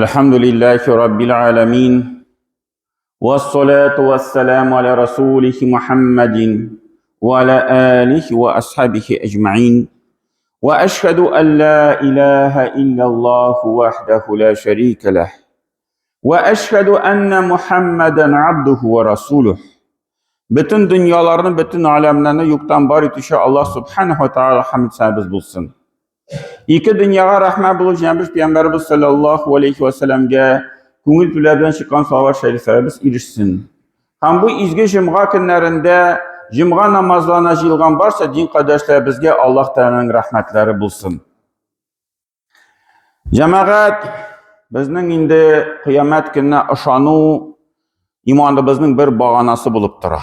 الحمد لله رب العالمين والصلاة والسلام على رسوله محمد وعلى آله وأصحابه أجمعين وأشهد أن لا إله إلا الله وحده لا شريك له وأشهد أن محمدا عبده ورسوله Бөтен дөньяларны, бөтен аләмнәрне юктан бар итүче Аллаһ Субханаһу ва Тааля хәмд сәбез булсын. Ике дөньяга рәхмәт булып җәнбеш пәйгамбәрбез саллаллаһу алейхи ва сәлламгә күңел түләрдән чыккан салават шәрифләребез ирешсен. Һәм бу изге җомга көннәрендә җомга намазларына җыелган барча дин кардәшләребезгә Аллаһ Тәгаләнең рәхмәтләре булсын. Җәмәгать, безнең инде кыямәт көненә ышану иманыбызның бер баганасы булып тора.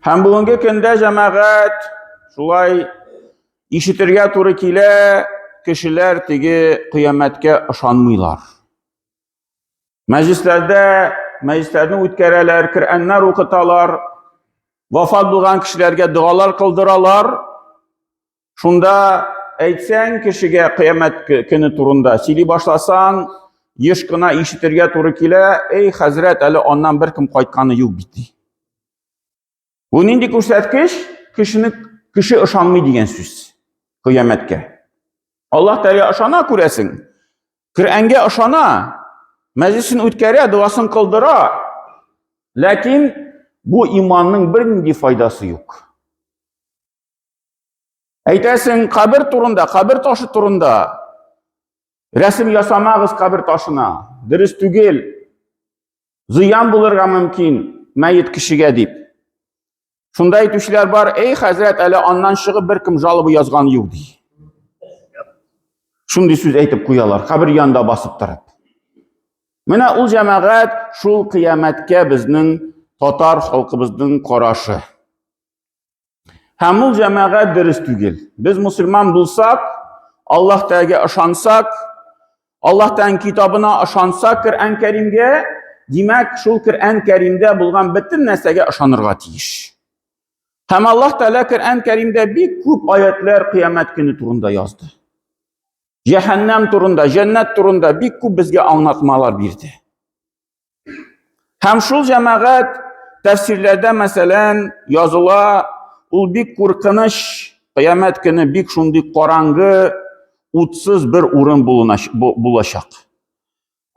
Һәм бүгенге көндә җәмәгать шулай ишетергә туры килә, кешеләр теге кыямәткә ышанмыйлар. Мәҗлесләрдә мәҗлесләрне үткәрәләр, Коръәннәр укыталар, вафат булган кешеләргә догалар кылдыралар. Шунда әйтсәң кешегә кыямәт көне турында сөйли башласаң, еш кына ишетергә туры килә, эй, хәзрәт, әле аннан беркем кайтканы юк бит, ди. Бу нинди күрсәткеч? Кешене кеше ышанмый дигән сүз кыямәткә. Аллаһ Тәгалә ышана күрәсең. Коръәнгә ышана, мәҗлесен үткәрә, дуасын кылдыра. Ләкин бу иманның бернинди файдасы юк. Әйтәсең, кабер турында, кабер ташы турында. Рәсем ясамагыз кабер ташына. Дөрес түгел. Зыян булырга мөмкин мәет кешегә дип. Шунда әйтүчеләр бар, эй, хәзрәт, әле аннан чыгып беркем жалоба язган юк ди. Шундый сүз әйтеп куялар, кабер янында басып торып. Менә ул җәмәгать шул кыямәткә безнең татар халкыбызның карашы. Һәм ул җәмәгать дөрес түгел. Без мусульман булсак, Аллаһ Тәгаләгә ышансак, Аллаһ Тәгаләнең китабына ышансак, Коръән Кәримгә, димәк, шул Коръән Кәримдә булган бөтен нәрсәгә ышанырга тиеш. Һәм Аллаһ Тәгалә Коръән Кәримдә бик күп аятлар кыямәт көне турында язды. Җәһәннәм турында, җәннәт турында бик күп безгә аңлатмалар бирде. Һәм шул җәмәгать тәфсирләрдә, мәсәлән, языла, ул бик куркыныч, кыямәт көне бик шундый караңгы, утсыз бер урын булачак.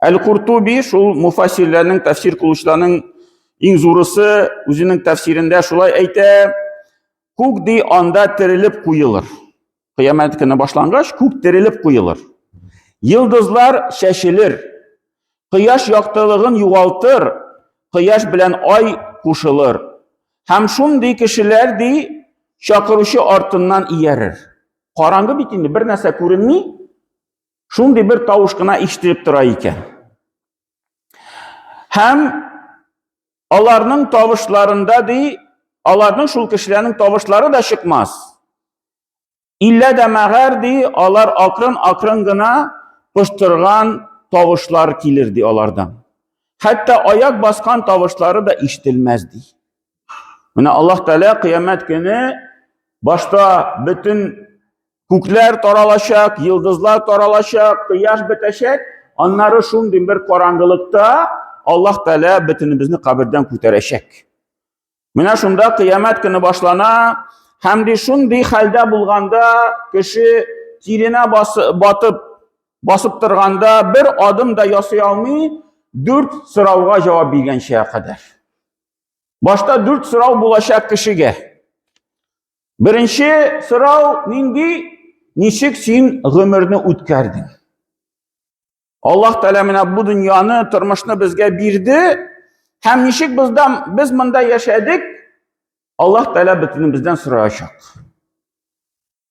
Әл-Куртуби шул муфассирләрнең, тәфсир кылучыларның иң зурысы, үзенең тәфсирендә шулай әйтә, күк ди анда терелеп куелыр. Кыямәт көне башлангач, күк терелеп куелыр. Йолдызлар чәчелер. Кояш яктылыгын югалтыр, кояш белән ай кушылыр. Һәм шундый кешеләр ди, чакыручы артыннан иярер. Караңгы бит инде, бер нәрсә күренми. Шундый бер тавыш кына ишетелеп тора икән. Һәм аларның тавышларында ди, аларның шул кешеләрнең тавышлары да чыкмас. Иллә дә мәгәр ди, алар акрын-акрын гына пыштырган тавышлар килер ди алардан. Хәтта аяк баскан тавышлары да ишетелмәс ди. Менә Аллаһ Тәгалә кыямәт көне башта бөтен күкләр таралачак, йолдызлар таралачак, кояш бетәчәк, аннары шундый бер караңгылыкта Аллаһ Тәгалә бөтенебезне кабердән күтәрәчәк. Менә шунда кыямәт көне башлана, һәм ди шундый хәлдә булганда кеше тиренә батып басып торганда бер адым да ясый алмый, дүрт сорауга җавап биргәнчә кадәр. Башта дүрт сорау булачак кешегә. Беренче сорау нинди? Ничек син гомерне үткәрдең? Аллаһ Тәгалә менә бу дөньяны, тормышны безгә бирде һәм ничек бездән без монда яшәдек, Аллаһ Тәгалә бөтенебездән сораячак.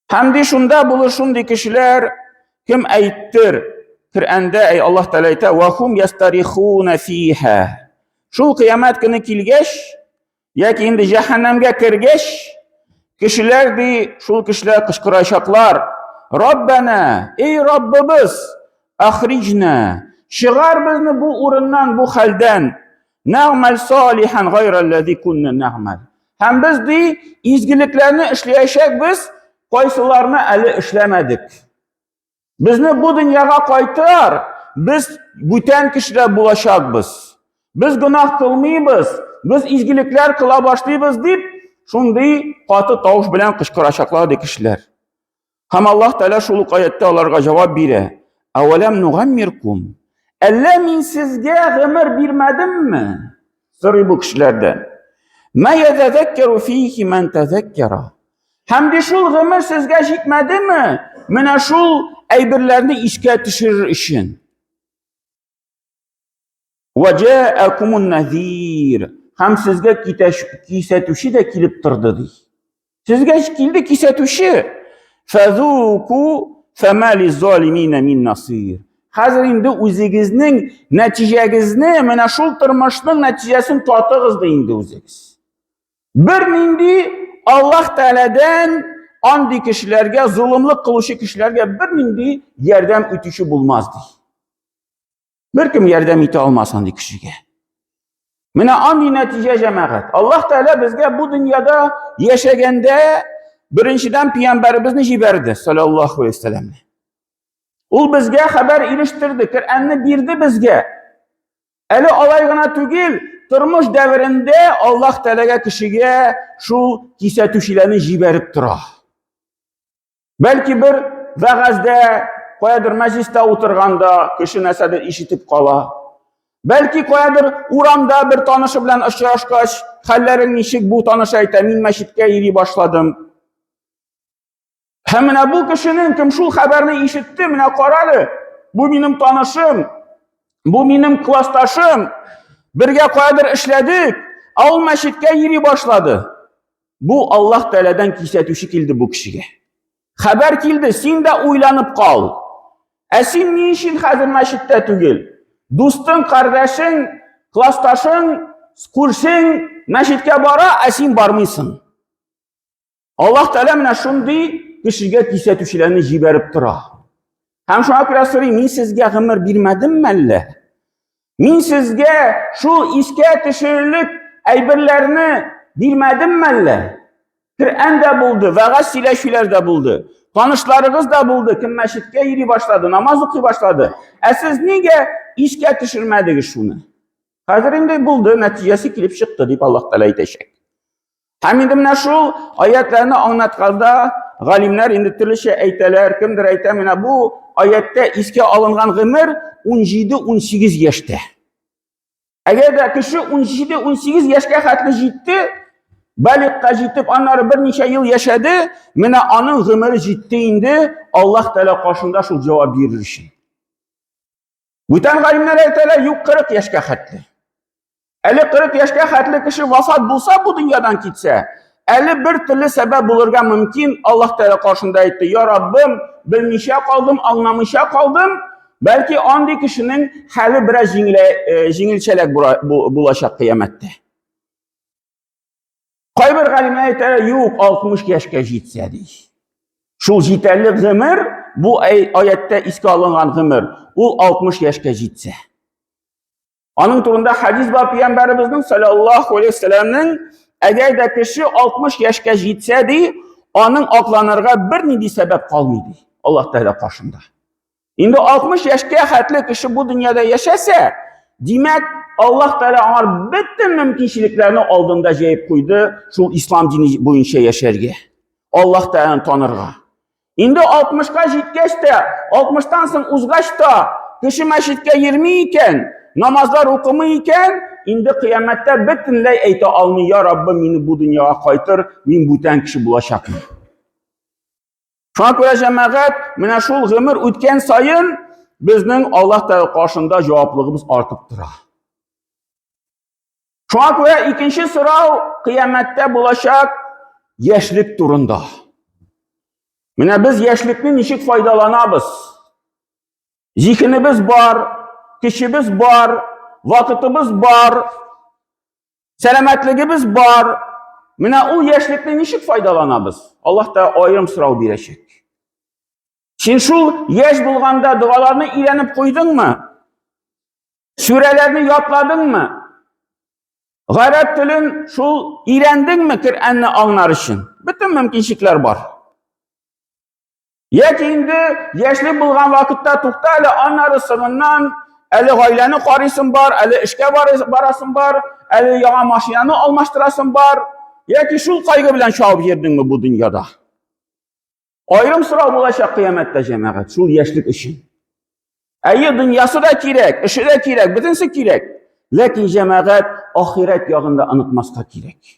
Һәм ди шунда булыр шундый кешеләр, кем әйттер, Коръәндә әй Аллаһ Тәгалә әйтә, "Ва хум ястарихуна фиха". Шул кыямәт көне килгәч, яки инде җәһәннәмгә кергәч, кешеләр ди, шул кешеләр кычкырачаклар, Раббана, эй Раббыбыз, ахриҗна, чыгар безне бу урыннан, бу хәлдән, нәгъмәл салихан гайраллази кунна нәгъмәл. Һәм без ди, изгелекләрне эшләячәкбез, кайсыларны әле эшләмәдек. Безне бу дөньяга кайтар, без бүтән кешеләр булачакбыз. Без гөнаһ кылмыйбыз, без изгелекләр кыла башлыйбыз дип, шундый каты тавыш белән кычкырачаклар ди кешеләр. Һәм Аллаһ Тәгалә шул ук аятта аларга җавап бирә. Әвәләм нугаммиркум. Әллә мин сезгә гомер бирмәдемме? Сорый бу кешеләрдән. Ма язәзәккәру фихи ман тазәккәра. Һәм ди шул гомер сезгә җитмәдеме? Менә шул әйберләрне искә төшерер өчен. Вә җаакумун назир. Һәм сезгә кисәтүче дә килеп торды ди. Сезгә килде кисәтүче. Фәзуку фәма лиззалимина мин насир. Хәзер инде үзегезнең нәтиҗәгезне, менә шул тормышның нәтиҗәсен татыгыз ди инде үзегез. Бернинди Аллаһ Тәгаләдән андый кешеләргә, золымлык кылучы кешеләргә бернинди ярдәм итүче булмас ди. Беркем ярдәм итә алмас андый кешегә. Менә андый нәтиҗә җәмәгать. Аллаһ Тәгалә безгә бу дөньяда яшәгәндә беренчедән пәйгамбәребезне җибәрде, саллаллаһу алейһи вәсәлләм. Ул безгә хәбәр ирештерде, Коръәнне бирде безгә. Әле алай гына түгел, тормыш дәверендә Аллаһ Тәгаләгә кешегә шул кисәтүчеләрне җибәреп тора. Бәлки бер вәгазьдә, каядыр мәҗлистә утырганда кеше нәрсәдер ишетеп кала. Бәлки каядыр урамда бер танышы белән очрашкач, хәлләрең ничек, бу танышы әйтә, мин мәчеткә йөри башладым. Һәм менә бу кешенең, кем шул хәбәрне ишетте, менә карале, бу минем танышым, бу минем классташым, бергә каядыр эшләдек, ә ул мәчеткә йөри башлады. Бу Аллаһ Тәгаләдән кисәтүче килде бу кешегә. Хәбәр килде, син дә уйланып кал. Ә син ни өчен хәзер мәчеттә түгел? Дустың, кардәшең, классташың, күршең мәчеткә бара, ә син бармыйсың. Аллаһ Тәгалә менә шундый кешегә кисәтүчеләрне җибәреп тора. Һәм шуңа күрә сорыйм, мин сезгә гомер бирмәдемме әллә? Мин сезгә шул искә төшерерлек әйберләрне бирмәдемме әллә? Коръән дә булды, вәгазь сөйләшүләр дә булды. Танышларыгыз да булды, кем мәчеткә йөри башлады, намаз укый башлады. Ә сез нигә искә төшермәдегез шуны? Хәзер инде булды, нәтиҗәсе килеп чыкты, дип Аллаһ Тәгалә әйтәчәк. Һәм инде менә шул аятларны аңлатканда галимнәр инде төрлечә әйтәләр. Кемдер әйтә, менә бу аяттә искә алынган гомер 17-18 яшьтә. Әгәр дә кеше 17-18 яшькә хәтле җитте, балигъка җитеп, аннары берничә ел яшәде, менә аның гомере җитте инде Аллаһ Тәгалә каршында шул җавап бирер өчен. Бүтән галимнәр әйтәләр, юк 40 яшькә хәтле. Әле 40 яшькә хәтле кеше вафат булса, бу дөньядан китсә, әле бер төрле сәбәп булырга мөмкин. Аллаһ Тәгалә каршында әйтте: "Я Раббым, белмичә калдым, аңламыйча калдым." Бәлки андый кешенең хәле бераз җиңелә, э, җиңелчәрәк булачак кыямәттә. Кайбер галимнәр әйтә, юк, 60 яшькә җитсә ди. Шул җитәрлек гомер, бу аятта искә алынган гомер, ул 60 яшькә җитсә. Аның турында хадис бар пәйгамбәребезнең саллаллаһу алейһи вәсәлләмнең, әгәр дә кеше 60 яшькә җитсә ди, аның акланырга бернинди сәбәп калмый ди. Аллаһ Тәгалә каршында. Инде 60 яшькә хәтле кеше бу дөньяда яшәсә, димәк, Аллаһ Тәгалә аңар бөтен мөмкинчелекләрне алдында җәеп куйды, шул ислам дине буенча яшәргә. Аллаһ Тәгаләне танырга. Инде 60-ка җиткәч тә, 60-тан соң узгач та, кеше мәчеткә йөрми икән, намазлар укымый икән, инде кыямәттә бөтенләй әйтә алмый, я Раббым, мине бу дөньяга кайтыр, мин бүтән кеше булачакмын. Шуңа күрә җәмәгать, менә шул гомер үткән саен безнең Аллаһ Тәгалә каршында җаваплылыгыбыз артып тора. Шуңа күрә икенче сорау кыямәттә булачак яшьлек турында. Менә без яшьлекне ничек файдаланабыз? Зиһенебез бар, көчебез бар, вакытыбыз бар, Сәламәтлегебез бар. Менә ул яшьлекне ничек файдаланабыз? Аллаһ та аерым сорау бирәчәк. Син шул яшь булганда догаларны өйрәнеп куйдыңмы? Сүрәләрне ятладыңмы? Гарәп телен шул өйрәндеңме Коръәнне аңлар өчен? Бөтен мөмкинчелекләр бар. Яки инде яшьлек булган вакытта тукта әле, аннары соңыннан әле гаиләне карыйсың бар, әле эшкә барасың бар, әле яңа машинаны алмаштырасың бар, яки шул кайгы белән чабып йөрдеңме бу дөньяда? Аерым сорау булачак кыямәттә, җәмәгать, шул яшьлек өчен. Әйе, дөньясы да кирәк, эше дә кирәк, бөтенесе кирәк. Ләкин җәмәгать ахирәт ягын да онытмаска кирәк.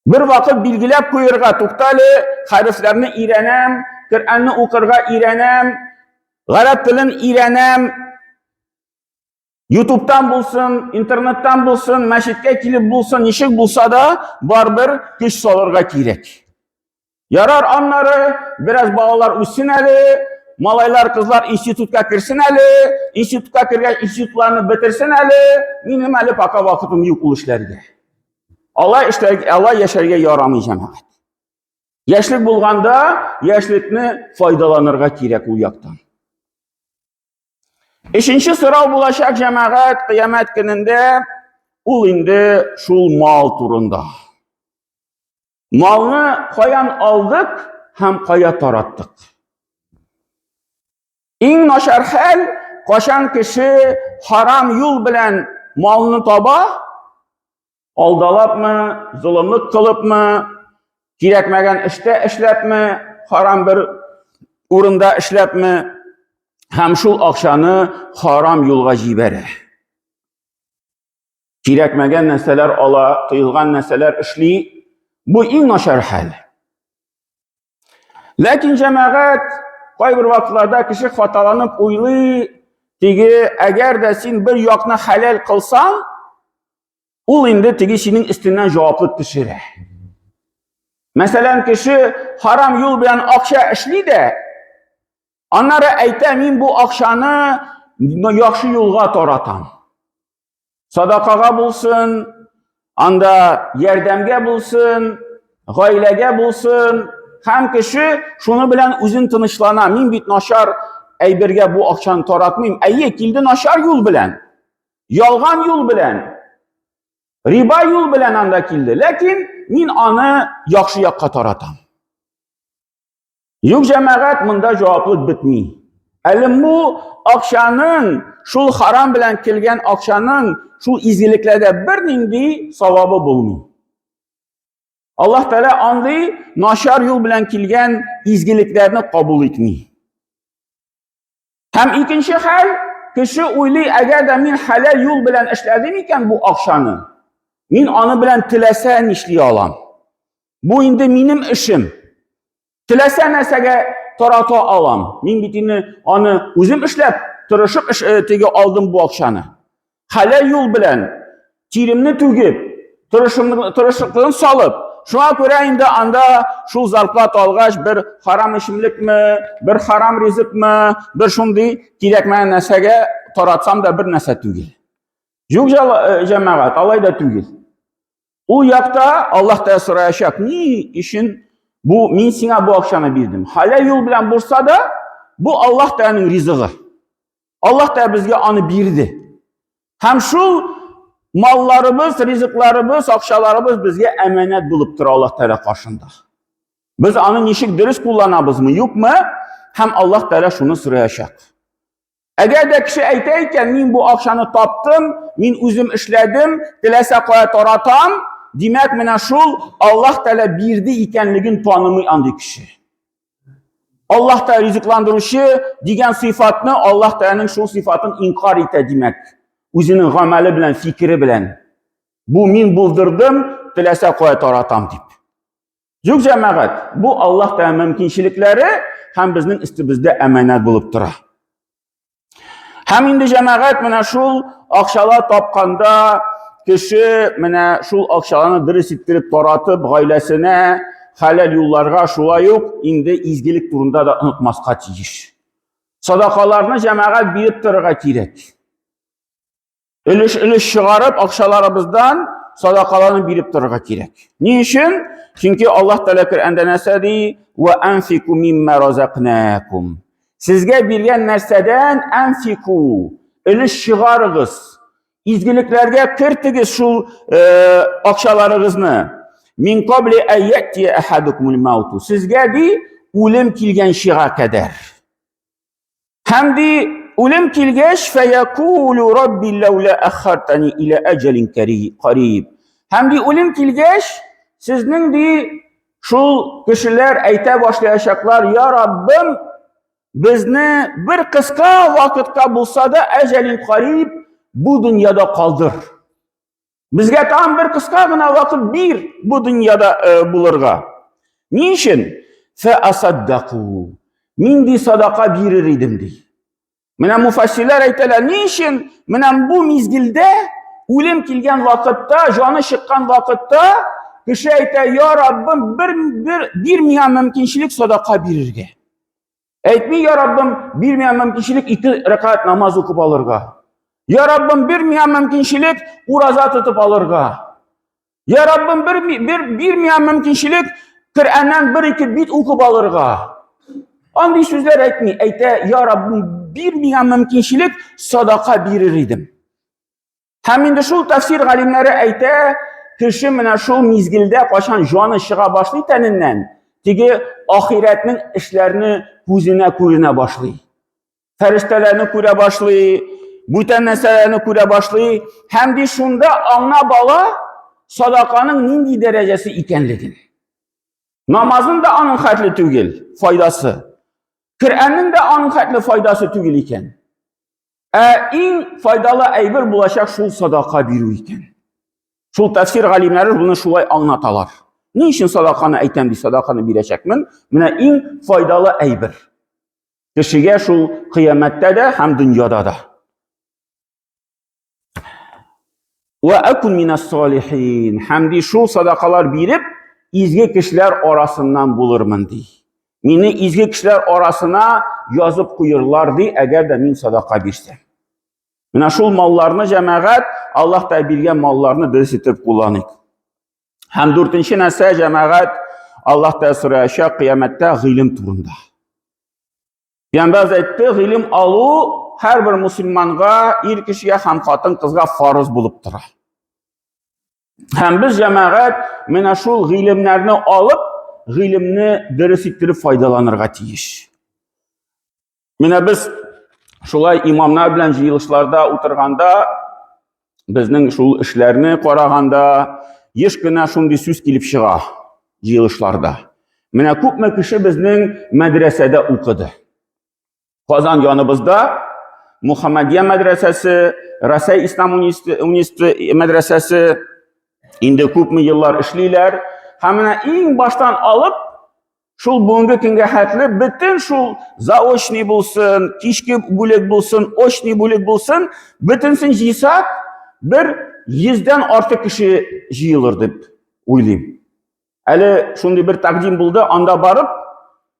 Бер вакыт билгеләп куерга, туктале, хәрефләрне өйрәнәм, Коръәнне укырга өйрәнәм, гарәп телен өйрәнәм. Ютубтан булсын, интернеттан булсын, мәчеткә килеп булсын, ничек булса да, барыбер көч салырга кирәк. Ярар, аннары бераз балалар үссен әле, малайлар, кызлар институтка керсен әле, институтка кергәч институтларны бетерсен әле, минем әле пока вакытым юк ул эшләргә. Алай эшләргә, алай яшәргә ярамый, җәмәгать. Яшьлек булганда, яшьлекне файдаланырга кирәк ул яктан. Өченче сорау булачак, җәмәгать, кыямәт көнендә, ул инде шул мал турында. Малны каян алдык һәм кая тараттык? Иң начар хәл, кашан кеше харам юл белән малны таба, алдалапмы, золымлык кылыпмы, кирәкмәгән эштә эшләпме, харам бер урында эшләпме, һәм шул акчаны харам юлга җибәрә. Кирәкмәгән нәрсәләр ала, тыелган нәрсәләр эшли. Бу иң начар хәл. Ләкин җәмәгать кайбер вакытларда кеше хаталанып уйлый, теге әгәр дә син бер якны хәләл кылсаң, ул инде теге синең өстеннән җаваплык төшерә. Мәсәлән, кеше харам юл белән акча эшли дә, аннары әйтә, мин бу акчаны яхшы юлга таратам. Садакага булсын, анда ярдәмгә булсын, гаиләгә булсын. Һәм кеше шуны белән үзен тынычлана. Мин бит начар әйбергә бу акчаны таратмыйм. Әйе, килде начар юл белән. Ялган юл белән. Риба юл белән анда килде. Ләкин мин аны яхшы якка таратам. Юк, җәмәгать, монда җаваплык бетми. Әле бу акчаның, шул харам белән килгән акчаның шул изгелекләрдә бернинди савабы булмый. Аллаһ Тәгалә андый начар юл белән килгән изгелекләрне кабул итми. Һәм икенче хәл, кеше уйлый, әгәр дә мин хәләл юл белән эшләдем икән бу акчаны, мин аны белән теләсә нишли алам. Бу инде минем эшем. Теләсә нәрсәгә тарата алам. Мин бит инде аны үзем эшләп, тырышып эш, э, теге алдым бу акчаны. Хәләл юл белән тиремне түгеп, тырышымны тырышлыкларын салып, шуңа күрә инде анда шул зарплата алгач бер харам эчемлекме, бер харам ризыкмы, бер шундый кирәкмәгән нәрсәгә таратсам да бер нәрсә түгел. Юк, э, җәмәгать, алай да түгел. Ул якта Аллаһ Тәгалә сораячак, ни өчен бу мин сиңа бу акчаны бирдем? Хәләл юл белән булса да, бу Аллаһ Тәгаләнең ризыгы. Аллаһ Тәгалә безгә аны бирде. Һәм шул малларыбыз, ризыкларыбыз, акчаларыбыз безгә әманәт булып тора Аллаһ Тәгалә каршында. Без аны ничек дөрес кулланабызмы, юкмы? Һәм Аллаһ Тәгалә шуны сораячак. Әгәр дә кеше әйтә икән, мин бу акчаны таптым, мин үзем эшләдем, теләсә кая таратам, димәк, менә шул Аллаһ Тәгалә бирде икәнлеген танымый андый кеше. Аллаһ Тәгалә ризыкландыручы дигән сыйфатны Аллаһ Тәгаләнең шул сыйфатын инкар итә, димәк, үзенең гамәле белән, фикере белән. Бу мин булдырдым, теләсә кая таратам дип. Юк, җәмәгать, бу Аллаһ Тәгалә мөмкинчелекләре һәм безнең өстебездә әманәт булып тора. Һәм инде җәмәгать менә шул акчалар тапканда кеше менә шул акчаларны дөрес иттереп таратып, гаиләсенә хәләл юлларга шулай ук инде изгелек турында да онытмаска тиеш. Садакаларны җәмәгать биреп торырга кирәк. Өлеш-өлеш чыгарып, акчаларыбыздан садакаларны биреп торырга кирәк. Ни өчен? Чөнки Аллаһ Тәгалә Коръәндә нәрсә ди? Ва анфику мимма разакнакум. Сезгә биргән нәрсәдән анфику, өлеш чыгарыгыз. Изгелекләргә кертегез шул э, акчаларыгызны. Мин кабли аяти ахадукумул мауту. Сезгә ди, үлем килгәнчегә кадәр. Һәм ди, үлем килгәч, фәякулу рабби ләүлә әххартани илә әҗәлин кариб. Һәм ди, үлем килгәч, сезнең ди, шул кешеләр әйтә башлаячаклар, я Раббым, безне бер кыска вакытка булса да әҗәлин кариб бу дөньяда калдыр. Безгә тагын бер кыска гына вакыт бир бу дөньяда э, булырга. Ни өчен? Фә асаддаку. Мин ди садака бирер идем ди. Менә муфассиләр әйтәләр, ни өчен менә бу мизгелдә үлем килгән вакытта, җаны чыккан вакытта кеше әйтә, я Раббым, бер, бер бир миңа мөмкинчелек садака бирергә. Әйтми, я Раббым, бир миңа мөмкинчелек ике рәкәгать намаз укып алырга. Я Раббым, бир миңа мөмкинчелек ураза тотып алырга. Я Раббым, бир, бир, бир миңа мөмкинчелек Коръәннән бер-ике бит укып алырга. Андый сүзләр әйтми, әйтә, я Раббым, бир миңа мөмкинчелек садака бирер идем. Һәм инде шул тәфсир галимнәре әйтә, кеше менә шул мизгелдә кайчан җаны чыга башлый тәненнән, теге ахирәтнең эшләрне күзенә күренә башлый. Фәрештәләрне күрә башлый, бүтән нәрсәләрне күрә башлый һәм ди шунда аңа бала садаканың нинди дәрәҗәсе икәнлеген. Намазның да аның хәтле түгел файдасы. Коръәннең дә аның хәтле файдасы түгел икән. Ә иң файдалы әйбер булачак шул садака бирү икән. Шул тәфсир галимнәре моны шулай аңлаталар. Ни өчен садаканы әйтәм ди, садаканы бирәчәкмен. Менә иң файдалы әйбер. Кешегә шул кыямәттә дә һәм дөньяда да. Ва акун минас салихин. Һәм ди шул садакалар биреп, изге кешеләр арасыннан булырмын ди. Мине изге кешеләр арасына язып куерлар ди, әгәр дә мин садака бирсәм. Менә шул малларны җәмәгать, Аллаһ та биргән малларны дөрес итеп кулланыйк. Һәм дүртенче нәрсә җәмәгать, Аллаһ та сораячак кыямәттә гыйлем турында. Пәйгамбәр әйтте, гыйлем алу һәрбер мусульманга, ир кешегә һәм хатын-кызга фарыз булып тора. Һәм без җәмәгать менә шул гыйлемнәрне алып, гыйлемне дөрес иттереп файдаланырга тиеш. Менә без шулай имамнар белән җыелышларда утырганда, безнең шул эшләрне караганда, еш кенә шундый сүз килеп чыга җыелышларда. Менә күпме кеше безнең мәдрәсәдә укыды. Казан яныбызда Мухаммадия мәдрәсәсе, Рәсәй ислам университеты мәдрәсәсе инде күпме еллар эшлиләр. Һәм менә иң баштан алып шул бүгенге көнгә хәтле бөтен шул заочный булсын, кичке бүлек булсын, очный бүлек булсын, бөтенсен җыйсак, бер йөздән артык кеше җыелыр дип уйлыйм. Әле шундый бер тәкъдим булды, анда барып,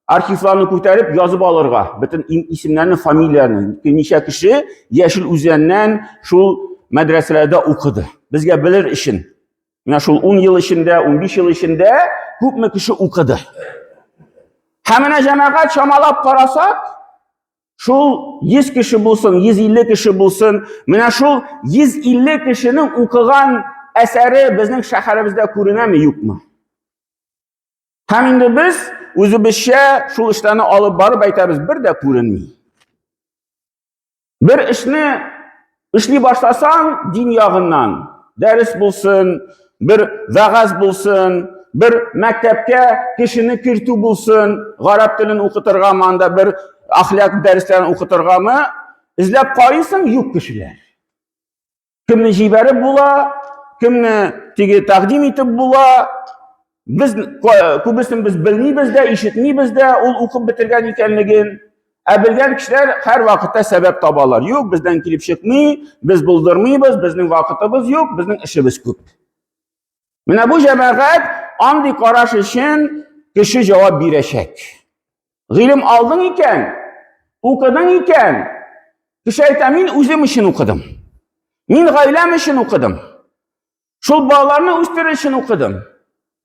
архивларны күтәреп язып алырга, бөтен исемнәрне, фамилияләрне, ничә кеше Яшел Үзәннән шул мәдрәсәләрдә укыды. Безгә белер өчен. Менә шул 10 ел эчендә, 15 ел эчендә күпме кеше укыды. Һәм менә җәмәгать чамалап карасак, Шул 100 кеше булсын, 150 кеше булсын, менә шул 150 кешенең укыган әсәре безнең шәһәребездә күренәме, юкмы? Һәм инде без үзебезчә шул эшләрне алып барып әйтәбез, бер дә күренми. Бер эшне эшли башласаң, дин ягыннан, дәрес булсын, бер вәгазь булсын, бер мәктәпкә кешене кертү булсын, гарәп телен укытыргамы, анда бер әхлак дәресләрен укытыргамы, эзләп карыйсың, юк кешеләр. Кемне җибәреп була, кемне теге тәкъдим итеп була. Без күбесен без белмибез дә, ишетмибез дә ул укып бетергән икәнлеген. Ә белгән кешеләр һәр вакытта сәбәп табалар. Юк, бездән килеп чыкмый, без булдырмыйбыз, безнең вакытыбыз юк, безнең эшебез күп. Менә бу җәмәгать андый караш өчен кеше җавап бирәчәк. Гыйлем алдың икән, укыдың икән, кеше әйтә, мин үзем өчен укыдым. Мин гаиләм өчен укыдым. Шул балаларны үстерер өчен укыдым.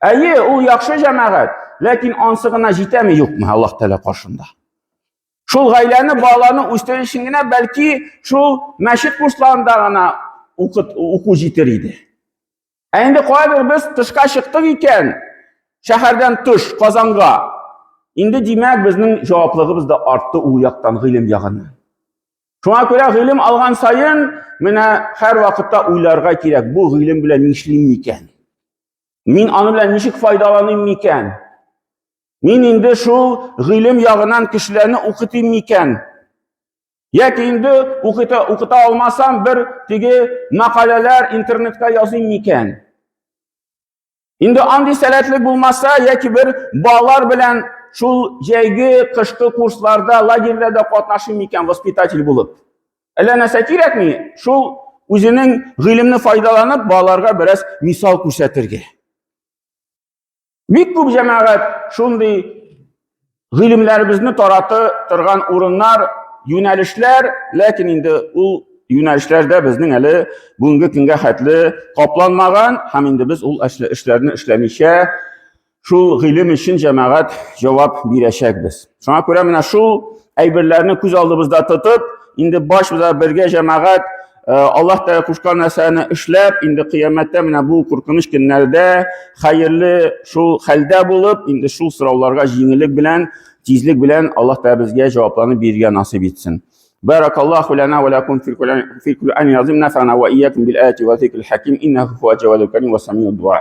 Әйе, ул яхшы җәмәгать, ләкин ансы гына җитәме юкмы Аллаһ Тәгалә каршында? Шул гаиләне, балаларны үстерер өчен генә бәлки шул мәчет курсларында гына укыт, уку җитер иде. Ә инде кайбер без тышка чыктык икән, шәһәрдән тыш, Казанга. Инде димәк, безнең җаваплыгыбыз да артты ул яктан, гыйлем ягыннан. Шуңа күрә гыйлем алган саен менә һәр вакытта уйларга кирәк, бу гыйлем белән нишлим микән? Мин аны белән ничек файдаланыйм микән? Мин инде шул гыйлем ягыннан кешеләрне укытыйм микән? Яки инде укыта, укыта алмасам, бер теге мәкаләләр интернетка языйм микән? Инде андый сәләтлек булмаса, яки бер балалар белән шул җәйге, кышкы курсларда, лагерьләрдә катнашыйм микән воспитатель булып? Әллә нәрсә кирәкми, шул үзенең гыйлемне файдаланып, балаларга бераз мисал күрсәтергә. Бик күп җәмәгать шундый гыйлемнәребезне тарата торган урыннар, юнәлешләр, ләкин инде ул юнәлешләрдә безнең әле бүгенге көнгә хәтле капланмаган һәм инде без ул эшләрне эшләмичә шул гыйлем өчен җәмәгать җавап бирәчәкбез. Шуңа күрә менә шул әйберләрне күз алдыбызда тотып, инде башыбызда бергә җәмәгать Э, Аллаһ Тәгалә кушкан нәрсәне эшләп, инде кыямәттә менә бу куркыныч көннәрдә хәерле шул хәлдә булып, инде шул сорауларга җиңеллек белән, тизлек белән Аллаһ Тәгалә безгә җавапларны бирергә насыйп итсен. Баракаллаху лана ва лакум фил Кур'ани азим нафана ва iyyakum bil ayati ва zikril hakim иннаху хуа джавадул карим ва самиуд дуа.